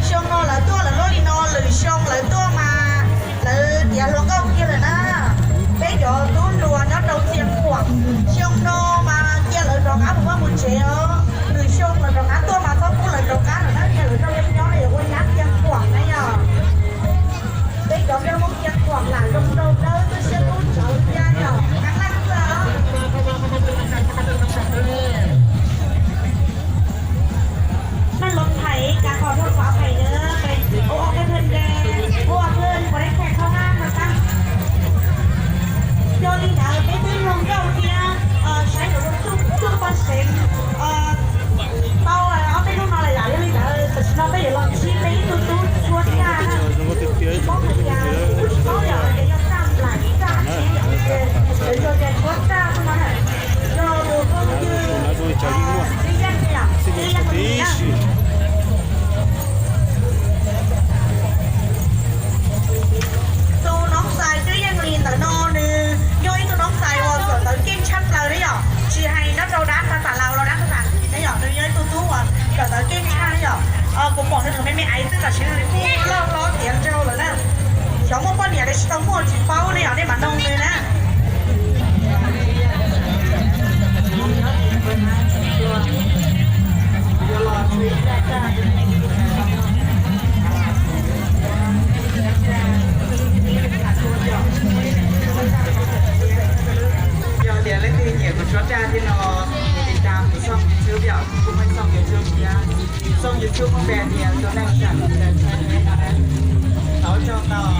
Xyoo no lawv tuaj lawv luaj li no, lwm xyoo lawv tuaj mas lawv tiav hluas nkauj kiag lawm na. Peb cov tub hluas nyob rau Txiaj Khuam, xyoo no mas cia lawv rov qab mus vaj mus tsev os. Lwm xyoo lawv rov qab tuaj mas txhob pub lawv rov qab lawm na, cia lawv rau peb nyob no yuav ua nyab Txiaj Khuam na yom. Peb cov nraug Hmoob Txiaj Khuam lam zoo nraug dawb tuaj siab tub ntxhawv cia yom, qab laj tuaj. Noj los phais cas qhov rau xav phais na, ua ua koj thwj nte, ua ua thwj puas deb khe thoj hab no xab. Yog li ntawd peb twb mloog nkauj thiab saib lawv tuaj poj sev tau ob peb hnub no lawm yom, yog li ntawd tam sim no peb yuav los ntsib peb ib tug tub tshuab raj na. Tsis paub hais tias kuj tsis paub yom, ces yog raj nplaim raj tsev yom, lawv tsuas tias tshuab raj xwb no na. Yog tus phooj ywg Tswv Yeej yom, Tswv Yeej Lis na. Tus noob xais Tswv Yeej Lis ntawm no nws yog ib tug noob xais uas kawm ntawv keej tshaj plaws na yom, tsis hais nyob rau dab Phas Xas Laus los dab Phas Xas Hwm na yom, nws yog ib tug tub uas kawm ntawv keej tshaj na yom. Kuv pom nws thaum me me aiv xwb tam sim no nws kuj loj hlob tiav ntsauj lawm na. Xyov muaj poj niam los tsis tau muaj tsis paub ne yom, nej mam noog nws na. Yog tias leej twg nyiam kuv tshuab raj thiab no, tiv tam kuv xoo YouTube yom, kuv muaj xoo YouTube thiab. Xoo YouTube muaj npe tias tus neeg sam ntawd thov rau tau.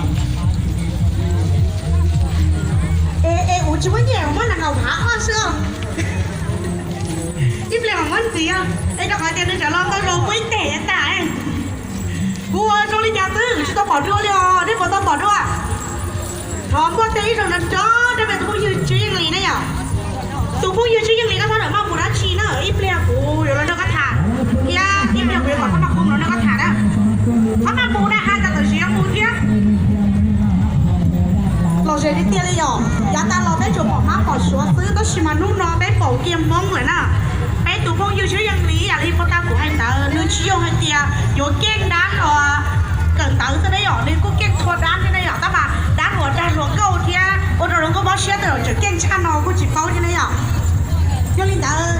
Es es kuv tsis muaj nyiam, muab nees nkaum phav oj xwb. Ib pliag mam muab ntxiv os, es rau qhov tias nws sawv los tau zoo muaj ib teg tas. Kuv ua zoo li cas twb tsis tau pom dua li os, nej puas tau pom dua? Thov muaj tej ib zaug nrov nrov rau tus phooj ywg Tswv Yeej Lis na yom. Tus phooj ywg Tswv Yeej Lis, koj txhob rawm maj mus dab tsi na, ib pliag kuv yuav los nrog koj tham, thiab ib pliag kuv yuav kom koj maj mus los nrog koj tham na. Koj maj mus na, hais kom tawm sim mus thiab. Lom zem tiag tiag li yom, yav tas los peb tsuas pom Hmab pom Suav xwb, tab sis mas hnub no peb pom kiag Hmoob lawm na. Peb tus phooj ywg Tswv Yeej Lis ib yam li puag ta kuv hais ntawd, nws tsis yog hais tias yuav keej dab los kawm ntawv xwb ne yom, nws kuj keej txhua dab thiab ne yom, tab mas dab uas dag hluas nkauj thiab ua rau hluas nkauj mob siab tej zaum tseem keej tshaj no kuj tsis paub thiab ne yom. Yog li ntawd,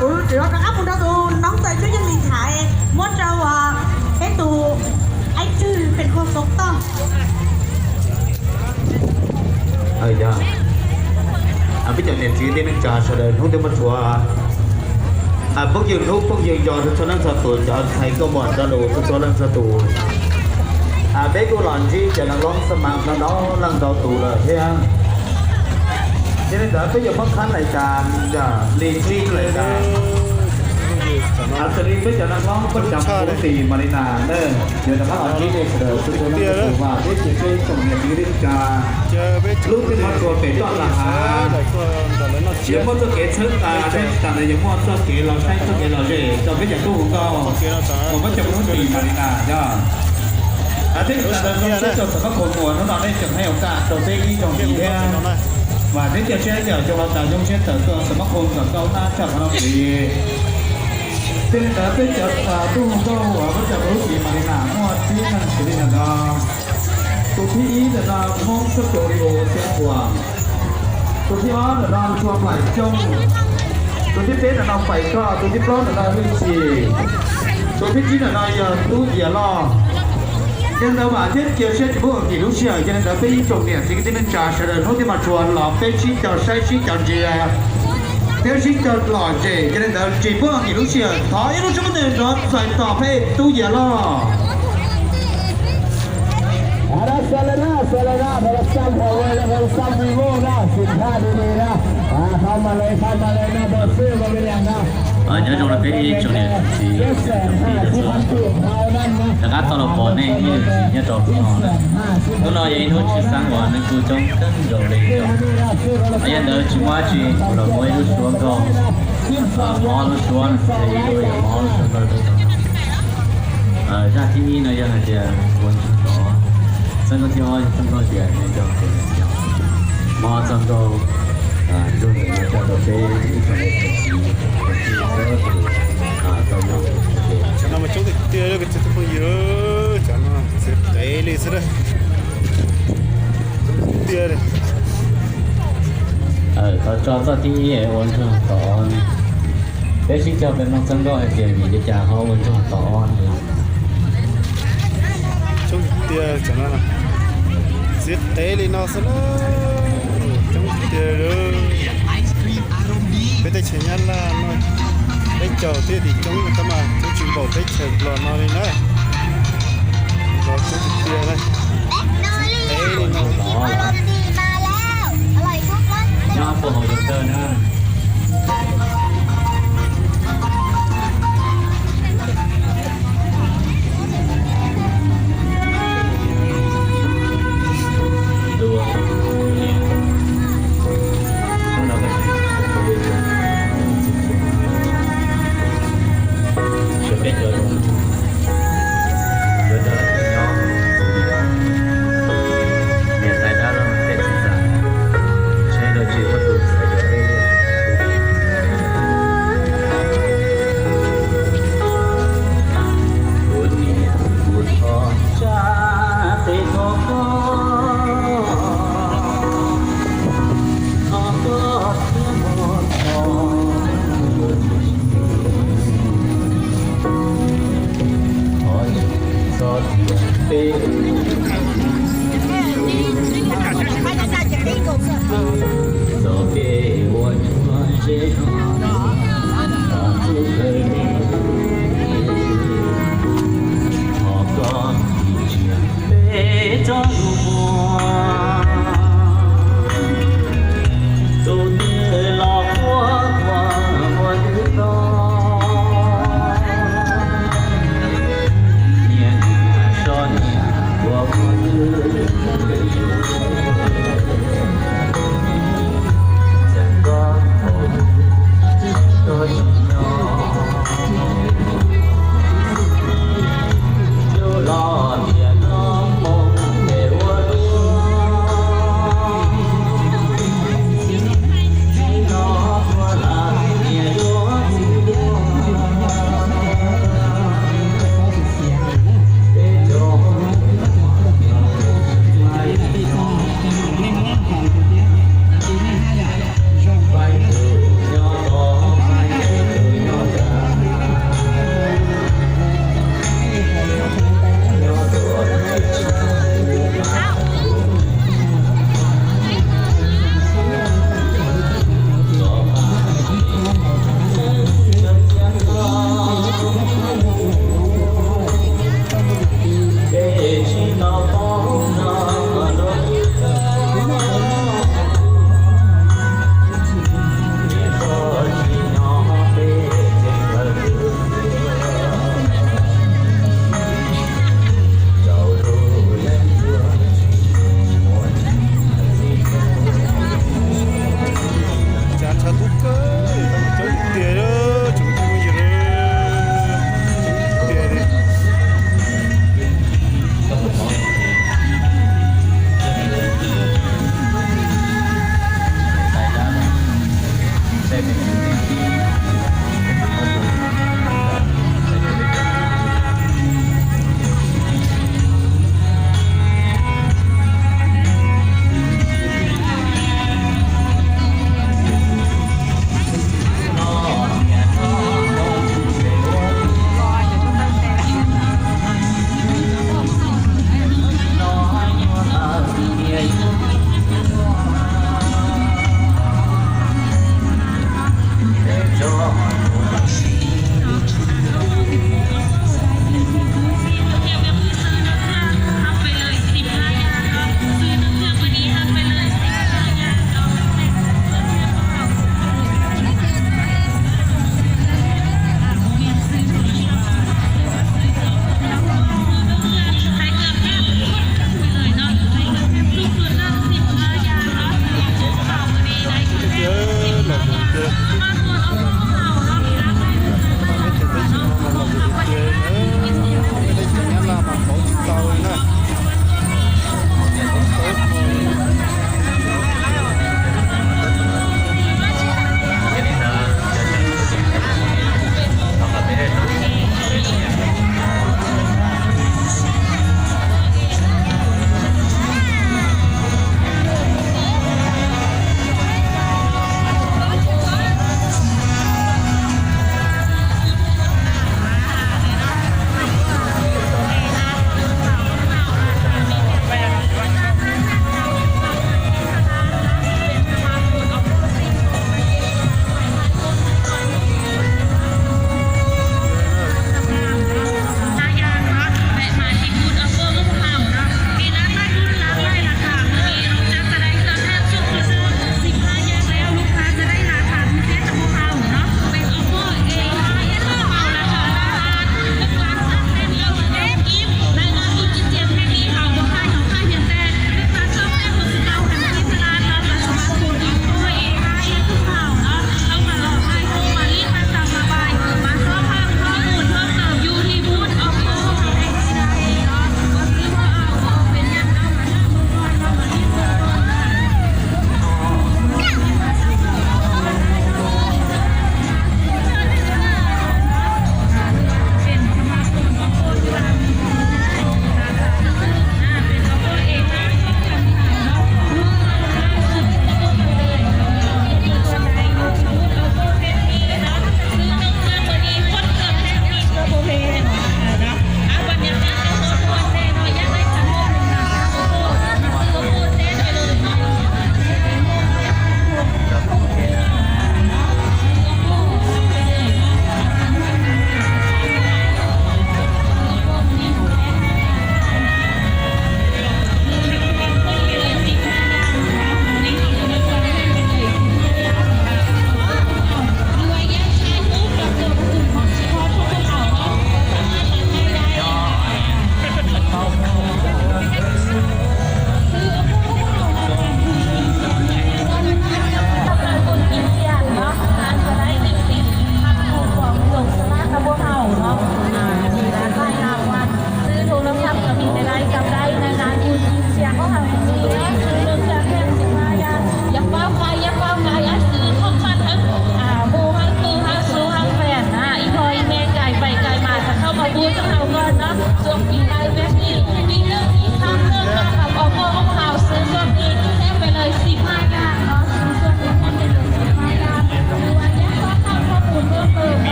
kuv rov qab mus nrog tus noob xais Tswv Yeej Lis tham, muab rau peb tus aib tswv pes khuam xov toj. Peb cov niam txiv kwv tij neej tsa sawv daws hnub twb muaj txhua, phooj ywg hnub phooj ywg yog txhua leej txhua tus, cov ntxhais nkauj muam cov lus txhua leej txhua tus. Peb kuj los ntsib cov neeg loj xab mav no no leej ntau tus lawm thiab. Yog li ntawd peb yuav muab khab lais tas li tsib lais tas. Xws li peb cov neeg loj koj cov Ub Tis Mas Li Nas na, yuav rov qab los ntsib nej sawv daws txhua leej txhua tus, vam thiab cia siab tsoom niam txiv kwv tij neej tsa lub teb hmab tsua pem toj Naj Hav, yuav muaj txoj kev txhawb nqa thiab tsis tas ntawd yuav muaj txoj kev los saib txoj kev lom zem rau peb cov tub hu nkauj uas peb cov Ub Tis Mas Li Nas yog. Thiab tsis tas ntawd zoo siab rau Xav Mab Khoo uas hnub no nej tseem hais ua kaj rau peb ib zaug ntxiv thiab. Vam thiab cia siab yam zoo los tas zoo siab tawm tuaj Xav Mab Khoo kom tau nab tshaj qhov no ntxiv. Thiaj li ntawd peb cov tub hu nkauj uas peb cov Ub Tis Mas Li Nas muaj tsib leeg xws li ntawm no. Tus thib ib ntawm no Hmoob Studio Xeev Khuam, tus thib ob ntawm no Ntsuag Nplaim Xyooj, tus thib peb ntawm no Npaim Koj, tus thib plaub ntawm no Hwj Chim, tus thib tsib ntawm no yog Tub Yias Loj. Yog li ntawd vam thiab cia siab tsis pub nkim lub sij hawm, yog li ntawd peb ib tsoom niam txiv kwv tij neej tsa sawv daws hnub twb mas tshua los peb sib cog saib sib cog ntsia thiab sib cog lom zem, yog li ntawd tsis pub nkim lub sij hawm thov ib lub suab muab ntws nrov txais tos peb Tub Yias Loj. Nyob zoo rau peb ib tsoom niam txiv kwv tij neej tsa, rov qab tau los pom nej ib tsoom niam txiv nyob rau hnub no. Hnub no yog ib hnub tshwj xeeb uas neeg kuj coob kawg nkaus li. Yog li ntawd tsis muaj dab tsi los muab ib lub suab nkauj, mob lub suab, ib lub yog mob lub suab nkauj rau. Zaj thib ib no yog hais tias ua ntsuag tod, txoj nkauj thib ob yog txoj nkauj tias nws cov tus mob txoj nkauj, ntsuag ntawm no coj rau peb ib tsoom niam txiv kwv tij txhua tus tau mloog. Tsam no mas coob tiag tiag, phooj ywg, tsam no txiv qev li xwb tiag. Thov tso txoj thib ib ua ntsuag tod. Peb sib cog peb mloog txoj nkauj hais tias vim li cas ho ua ntsuag tod no. Coob tiag, tsam no txiv qev li no xwb na, coob tiag. Peb teb chaws Nyab Laj no peb caug thiab tim coob tab mas coob tsis npaum teb chaws Nplog no li na. Los coob tiag tiag na. Qev li no. Nyob puag hauv Yus Kawj na. Niam tais dab laug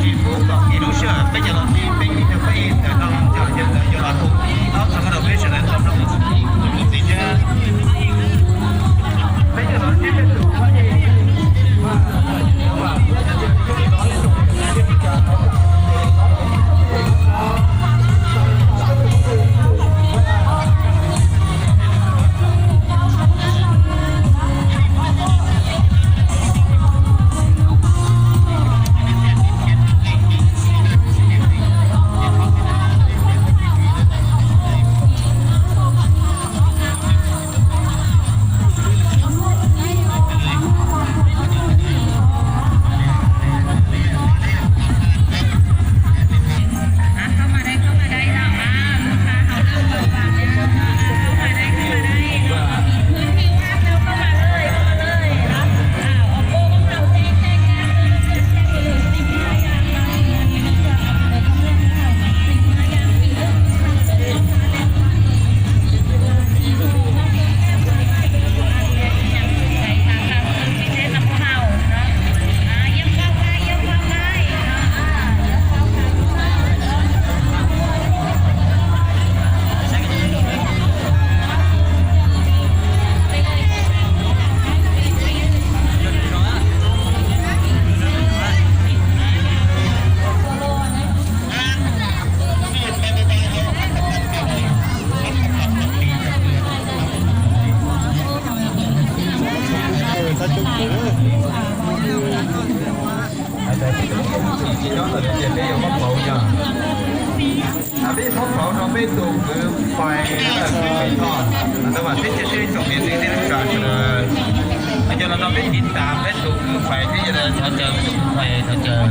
Ib lub sij hawm peb cov los txog peb ib cov peb ntawm no los cov yog ntawd yuav los tus ob txog rau peb sawv daws tau rau tus txiv thiab. Peb cov los txog peb tus Peb yuav pab pauv rau peb tus kwv Fais, kwv Fais Thoj, ntawd mas peb cia siab txom nyem tej lub sij hawm, cov los no peb tiv tas peb tus kwv Fais thiab yog thov caw peb tus kwv Fais thov caw.